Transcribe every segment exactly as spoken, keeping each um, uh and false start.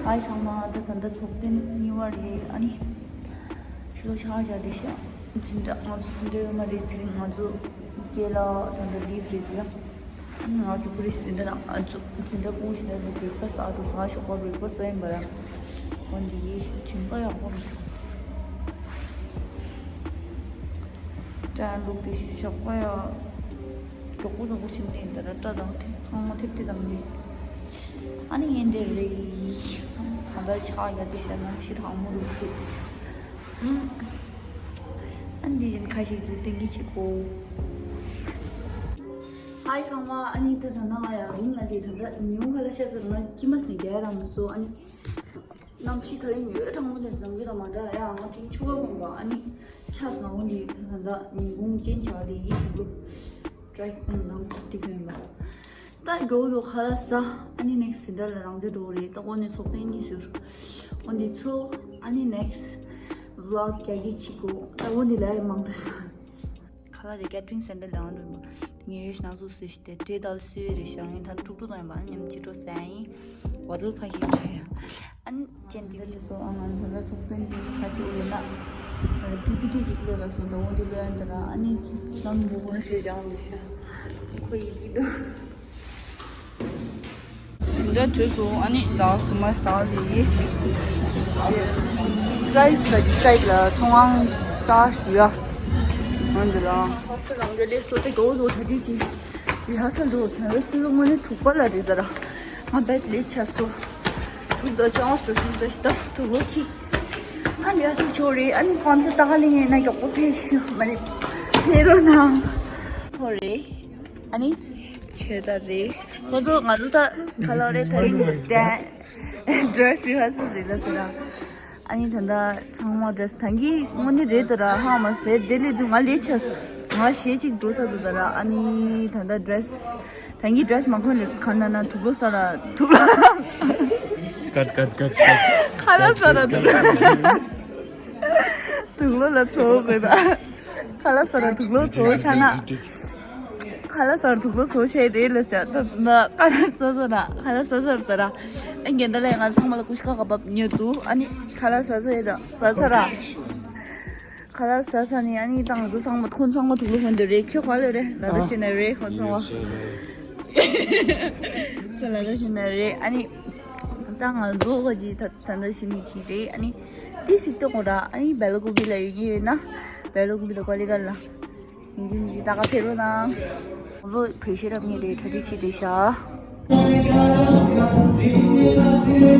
ཨའི་ཚང་མ་ད་ད་ལྟ་ཚོགས་ཐེངས་གཉིས་པ་རེད། ཨ་ནི་ཕྱི་ལོགས་ཆར་ཡག་དེ་ཤ་འཛིན་གྲྭ་ང་ཚོ་འཛིན་གྲྭ་ཡོད་མ་རེད། དེ་རིང་ང་ཚོ་སྐྱེལ་ལ་ད་ལྟ་ལིབ་རེད་དེ་ཡ། ང་ཚོ་པུ་རིས་འདི་ན་ང་ཚོ་འཛིན་གྲྭ་ཀུན་གཞི་ནས་བྷི་རེག་ཕ་སི་ཨ་དུ་ས་ཞོགས་པ་བྷི་རེག་ཕ་སི་ཡིན་པ་ར། འོན་ཏེ་ཡེ་ཞིག་ཆིན་པ་ཡག་པོ་མི་འདུག་ཀྲན་ལུག་དེ་ཞོགས་པ་ཡ་མགྱོགས་པོ་མགྱོགས་པོ་ཕྱིན་ནས་འདི་ར་སྐྲ་དང་ཐིག་ཚང་མ་ཐིབ་ཐིབ་དང་ནི། ཨ་ནི་ངན་འདྲེ་རེད། ད་ལྟ་ཆག་ཡ་དེ་བཤད་ན་ཤི་ཐང་མོ་རུ་ཁུ། ཨ་ནི་འདི་བཞིན་ཁ་ཞིག་ཏུ་ཏིང་གི་ཆི་ཁོ། ཧའི་ཚང་མ། ཨ་ནི་ད་ད་ན་ང་ཡང་རུམ་ན་དེ་ད་ད་ཉིན་ཁ་ལ་ཤ་ཚོད་ང་ཁྱི་མ་སི་ནི་རྒྱ་རང་མི་སོ། ཨ་ནི་གནམ་གཤིས་ད་རིང་ཡོད་གྲང་མོ་དེ་ཟམ་གི་དང་མ་འདྲ་ཡ། ང་ཐིག་ཆུ་བ་བོང་བ། ཨ་ནི་ཁྱ་ས་འོང་དེ་ད་ད་ཉིན་གུང་ཅན་ཆ་དེ་ཡིད་ཐུག་ལུ་ཏྲེག་ནང་ཐིག་ཡོད་ལ། ད་མགྱོགས་མགྱོགས་ཁ་ལག་ཟ། ཨ་ནི་ནེག་སི་སེན་ཊར་ལ་རང་འཇགས་འགྲོ་རེད། ད་འོ་ནས་ཚོགས་ཐེངས་གཉིས་ཟུར། འོ་འདི་ཚོ། ཨ་ནི་ནེག་སི་བི་ལོག་རྒྱག་གི་བྱེད་དགོས། ད་འོ་འདི་ལ་ཡ་མང་དྲགས་ས། ཁ་ལག་དེ་ཀེ་ཊ་རིང་སེན་ཊར་ལ་རང་འགྲོ་ཡིན་པ། ངས་ཡོད་ཤི་ན་ཟུག་སུ་ཞི་དེ་དྲེ་ད་སུའི་རེ་ཤང་ཡིན། ད་དྲུག་དྲུག་དང་ཡིན་པ། ཨ་ནི་ཉམས་ཅི་འགྲོ་ཟ་ཡིན། བ་དལ་ཕ་གི་ཁྲ་ཡ། ཨ་ནི་ཅན་དེ་ལ་སོ། ཨ་ང་ཚོ་ལ་ཚོགས་ཐེངས་དེ་ཁ་ཅིག་ཡོད་ན། པི་པི་ཊི་ཅིག་ལོ་ལ་སོ། ད་འོ་འདི་ལོ་ཡ་འདི་ར། ཨ་ནི་ལམ་འགྲོ་དགོས་ན་ཞེས་ཀྱང་འདི་ཤ་ཁོ་ཡི་གི་འདུག་དེ་འདྲ་དུས་སུ་ཨ་ནི་ད་སུ་མ་ས་ལི་ཡི་ཏྲའི་སི་ཀ་ཅིག་སའིཌ་ལ་ཚོང་ཁང་ས་ཞུ་ཡ། ང་འདི་ར་ཧོ་སི་ལང་གི་ལས་སོ་དེ་གོ་ལོ་ད་དེ་ཅི་རི་ཧ་སལ་འགྲོ་ཐང་རེ་སུ་ལོ་ངོ་ནི་དྲུག་པ་ལ་རེད་ད་ར། ང་བེད་ལས་ཆ་སོ་དྲུག་ད་ཅང་སོ་དྲུག་ད་ཤི་ད་དུ་ལོ་ཅི། ཨ་ལི་ཧ་སི་ཆོ་རེ། ཨ་ནི་ཀོན་སར་ཊི་ད་ག་ལི་ངེ་ན་མགྱོགས་པོ་ཕེབས་ཤོག་མ་ནི་ཕེབས་རོགས་གནང་། ཁོ་རེ། ཨ་ནི་ཆེ་ད་རེ། ཁོ་ཚོ་ང་ཚོ་ད་ག་ལོ་རེ་ད་རིང་ཌི་རེ་སི་རི་ཧ་སལ་རེད་ལ་ཟེར་ར། ཨ་ནི་ད་ལྟ་ཚང་མ་ཌི་རེ་སི་ད་གིན་དངོས་གནས་རེད་ད་ར། ཧ་མ་ཟེར་དེ་ལས་དུ་ང་ལས་ཆ་སོ། ང་ཞེ་གཅིག་འགྲོ་ཚར་འདུག་ད་ར། ཨ་ནི་ད་ལྟ་ཌི་རེ་སི་ད་གིན་ཌི་རེ་སི་མ་གོན་ལས་ཁ་ན་ན་དུག་ལོག་ས་ར་དུག་ལོག་ཀཊ་ཀཊ་ཀཊ་ཀཊ། ཁ་ལག་ཟ་ར་དུག་ལོག་དུག་ལོག་ལ་ཚོ་དགོས་ད། ཁ་ལག་ཟ་ར་དུག་ལོག་ཚོ་ཆ་ན། ཁ་ལག་ཟ་ར་དུག་ལོག་ཚོ་ཆ་རེད་ལ་ཟེར་ད་ད་ཁ་ལག་ཟ་ཟ་ར་ཁ་ལག་ཟ་ཟ་ར་ད་ར། ཨ་རྒན་ད་ལས་ང་ཚང་མ་ལ་ཀུ་ཤུ་ཁ་ག་བབ་ཉོ་དུ། ཨ་ནི་ཁ་ལག་ཟ་ཟ་ར་ཟ་ཟ་ར། ཁ་ལག་ཟ་ཟ་ནི་ཨ་ནི་ད་ང་ཚོ་ཚང་མ་ཁོང་ཚང་མ་དུག་ལོག་ཧོན་དུ་རེད། ཁྱོད་ག་ལ་རེད་ལ་ད་ཤི་ན་རེད་ཁོང་ཚང་མ། ཁྱོད་ལ་ད་ཤི་ན་རེད། ཨ་ནི་ད་ང་ཚོ་ག་ཅི་ད་ད་ད་ཤི་ནི་ཤི་རེད། ཨ་ནི་དེ་ཞིག་ཏོ་གོ་ར། ཨ་ནི་སྦེལ་ཀོབ་ལ་ཡོད་ཀྱི་ཡོད་ན་སྦེལ་ཀོབ་ལ་ཀོ་ལི་གལ་ལ། ཡིན་གཅིག་མིན་གཅིག་ད་ག་ཕེབས་རོགས་གནང་། ལོ་བོད་ཤེས་རབ་ཉིད་རེད། གྲ་སྒྲིག་བྱེད་བསྡད་ཤག་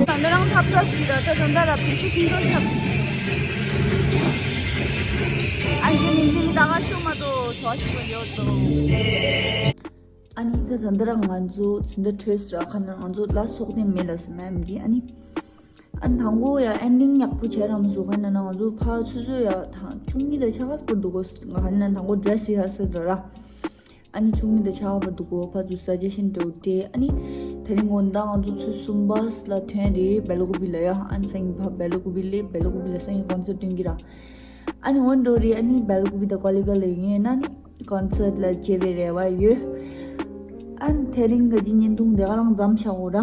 ད་ནི་རང་ཐབ་ཐབ་ཞིག་ར་ད་ད་ད་ར་བོད་ཤེས་ཀྱི་འདོན་ཐབ། ཨ་ཡིན་གཅིག་མིན་གཅིག་ད་ག་ཆུ་མ་གཏོགས་གྲོགས་ཤིག་པོ་ཡོད་དོ། ཨ་ནི་ད་ད་ད་ར་ང་ཚོ་ཚུན་ད་འཕྲོས་ར་ཁ་ན་ང་ཚོ་ལ་ཚོགས་ཐེངས་མེད་ལ་ཟེར་ན་ཡིན་གྱི། ཨ་ནི། ཨ་ནི་དང་པོ་ཡ་ཨེན་ཌིང་ཡག་པོ་བྱས་རང་མི་བཟོ་ག་ན་ན་ང་ཚོ་ཕ་ཆུ་ཚོད་ཡ་ཐང་ཆུང་ངུ་དང་ཆ་ག་པོ་འདུག་གོ་ང་ན་དང་པོ་ཌི་རེ་སི་རི་ཧ་སལ་ར་ར། ཨ་ནི་ཆུང་ངུ་དང་ཆ་ག་པོ་འདུག་གོ་ཕ་ཚུ་སཱ་ཇེ་ཤན་འགྲོ་དེ། ཨ་ནི་དེ་རིང་དགོང་དག་ང་ཚོ་ཚོ་གསུམ་པ་ལ་ཐོན་རེད་སྦེལ་ཀོབ་ལ་ཡ། ཨ་ནི་སང་ཉིན་ཕ་སྦེལ་ཀོབ་ལ་སྦེལ་ཀོབ་ལ་སང་ཉིན་ཀོན་སར་ཊི་སྟོན་གི་ར། ཨ་ནི་འོན་འགྲོ་རེད། ཨ་ནི་སྦེལ་ཀོབ་དང་ཀོ་ལི་གལ་ལ་ཡིན་ན་ནི་ཀོན་སར་ཊི་ལ་བཅར་བའི་རེ་བ་ཡོད། ཨ་ནི་དེ་རིང་ག་ཅི་བརྙན་ཐུང་དེ་ག་རང་མཚམས་བཞག་གོ་ར།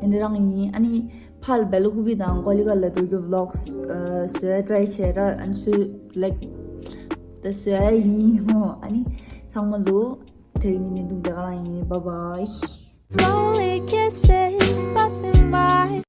ཨ་ནི་རང་ཡིན། ཨ་ནི་ཕར་སྦེལ་ཀོབ་དང་ཀོ་ལི་གལ་ལ་འགྲོ་རྒྱུ་བི་ལོག་སི་བཟོ་ཡ་ཊ་རའི་བྱས་ར། ཨ་ནི་སུ་ལའིཀ་ད་བཟོ་ཡ་ཡིན་ཧོ། ཨ་ནི་ཚང་མ་ལོ་དེ་རིང་གི་བརྙན་ཐུང་དེ་ག་རང་ཡིན། བཱའི་བཱའི། Slowly kisses passing by.